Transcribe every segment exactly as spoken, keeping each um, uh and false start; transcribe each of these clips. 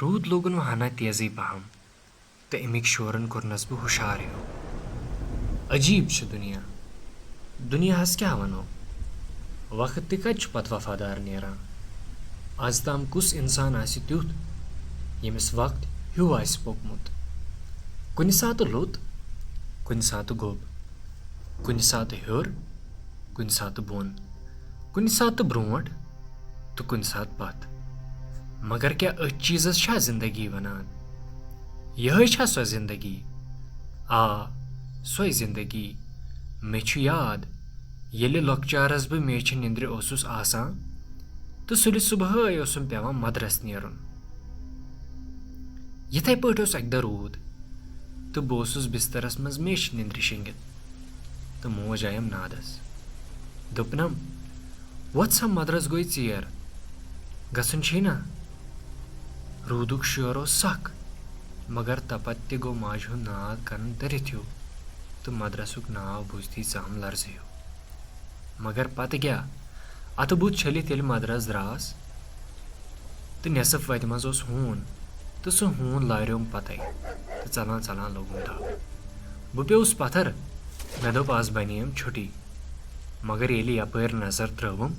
روٗد لوگُن وۄنۍ ہنا تیزٕے پہم، تہٕ اَمِکۍ شورن کوٚرنس بہٕ ہُشار ہیوٗ۔ عجیٖب چھُ دُنیا۔ دُنیاہس کیٛاہ ونو؟ وقت تہِ کتہِ چھُ پتہٕ وفادار نیران؟ از تام کُس انسان آسہِ تیُتھ، ییٚمِس وقت ہیوٗ آسہِ پوٚکمُت؟ کُنہِ ساتہٕ لوٚت، کُنہِ ساتہٕ گوٚب، کُنہِ ساتہٕ ہیوٚر، کُنہِ ساتہٕ بۄن، کُنہِ ساتہٕ برونٛٹھ تہٕ کُنہِ ساتہٕ پتھ۔ مگر کیٛاہ أتھۍ چیٖزس چھا زندگی ونان؟ یِہے چھا سۄ زندگی؟ آ، سۄے زندگی۔ مےٚ چھُ یاد، ییٚلہِ لۄکچارس بہٕ میچھِ نِندرِ اوسُس آسان تہٕ سُلہِ صبحٲے اوسُم پٮ۪وان مدرس نیرُن۔ یِتھے پٲٹھۍ اوس اکہِ دۄہ روٗد تہٕ بہٕ اوسُس بسترس منٛز میچھِ نِندرِ شیٚنگِتھ تہٕ موج آیم نادس۔ دوٚپنم، "وۄتھ سا، مدرس گوٚے ژیر، گژھُن چھُے نا؟" روٗدُک شور اوس سخ، مگر تپت تہِ گوٚو ماجہِ ہُنٛد ناد کنن دٔرِتھ ہیوٗ تہٕ مدرسُک ناو بوٗزتھٕے ژام لرزٕ ہیوٗ۔ مگر پتہٕ کیٛاہ، اتھٕ بُتھ چھٔلِتھ ییٚلہِ مدرس دراس تہٕ نٮ۪صٕف وتہِ منٛز اوس ہوٗن، تہٕ سُہ ہوٗن لاریوم پتے تہٕ ژلان ژلان لوٚگُم دب۔ بہٕ پیوٚوُس پتھر، مےٚ دوٚپ، "از بنییم چھُٹی۔" مگر ییٚلہِ یپٲرۍ نظر ترٲوٕم،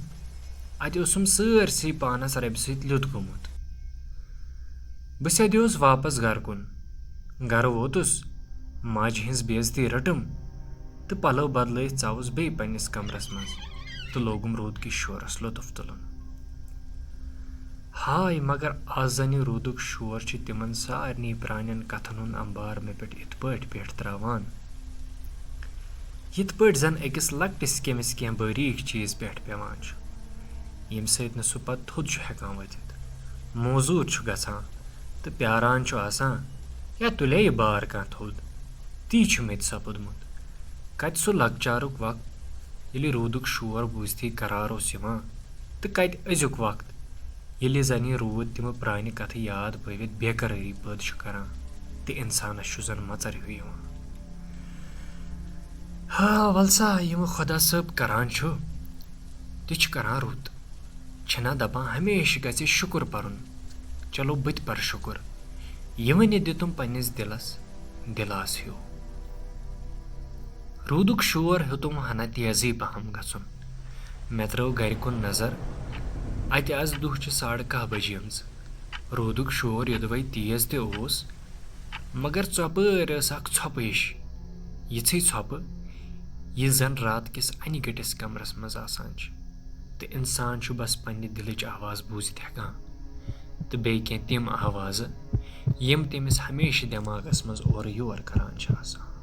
اتہِ اوسُم سٲرسٕے پانس ربہِ سۭتۍ لیوٚت گوٚمُت۔ بہٕ سیدیوس واپس گرٕ کُن۔ گرٕ ووتُس، ماجہِ ہٕنٛز بے عزتی رٔٹٕم تہٕ پلو بدلٲوِتھ ژاوُس بیٚیہِ پننِس کمرس منٛز تہٕ لوگُم روٗد کِس شورس لطف تُلُن۔ ہاے، مگر از زن یہِ روٗدُک شور چھُ تِمن سارنٕے پرانٮ۪ن کتھن ہُنٛد امبار مےٚ پٮ۪ٹھ یِتھ پٲٹھۍ پٮ۪ٹھ تراوان، یِتھ پٲٹھۍ زن أکِس لۄکٹِس کیمِس کینٛہہ باریٖک چیٖز پٮ۪ٹھ پٮ۪وان چھُ، ییٚمہِ سۭتۍ نہٕ سُہ پتہٕ تھوٚد چھُ ہٮ۪کان ؤتھِتھ، موزوٗر چھُ گژھان تہٕ پیاران چھُ آسان، یا تُلے یہِ بار کانٛہہ تھوٚد۔ تی چھُ مےٚ تہِ سپُدمُت۔ کتہِ سُہ لۄکچارُک وقت، ییٚلہِ روٗدُک شور بوٗزتھٕے قرار اوس یِوان، تہٕ کتہِ أزیُک وقت، ییٚلہِ زن یہِ روٗد تِمہٕ پرانہِ کتھٕ یاد پٲوِتھ بے قرٲری پٲدٕ چھُ کران تہٕ انسانس چھُ زن مژر ہیوٗ یِوان۔ ہا، ول سا، یِم خۄدا صٲب کران چھُ، تہِ چھُ کران رُت۔ چھِنا دپان، ہمیشہِ گژھِ شُکُر پرُن؟ چلو، بہٕ تہِ پرٕ شُکُر۔ یہِ ؤنِتھ دِتُم پننِس دِلس دِلاس ہیوٗ۔ روٗدُک شور ہیوٚتُم ہنا تیزٕے پہم گژھُن۔ مےٚ ترٲو گرِ کُن نظر۔ اتہِ آسہٕ دُہچہِ ساڑٕ کاہ بجیمژٕ۔ روٗدُک شور یوٚدوے تیز تہِ اوس، مگر ژۄپٲرۍ ٲس اکھ ژھۄپہٕ ہِش، یِژھٕے ژھۄپہٕ، یِژھ زن رات کِس انہِ گٔٹِس کمرس منٛز آسان چھِ، تہٕ انسان چھُ بس پننہِ دِلٕچ آواز بوٗزِتھ ہٮ۪کان، تہٕ بیٚیہِ کینٛہہ تِم آوازٕ، یِم تٔمِس ہمیشہِ دٮ۪ماغس منٛز اورٕ یور کران چھِ آسان۔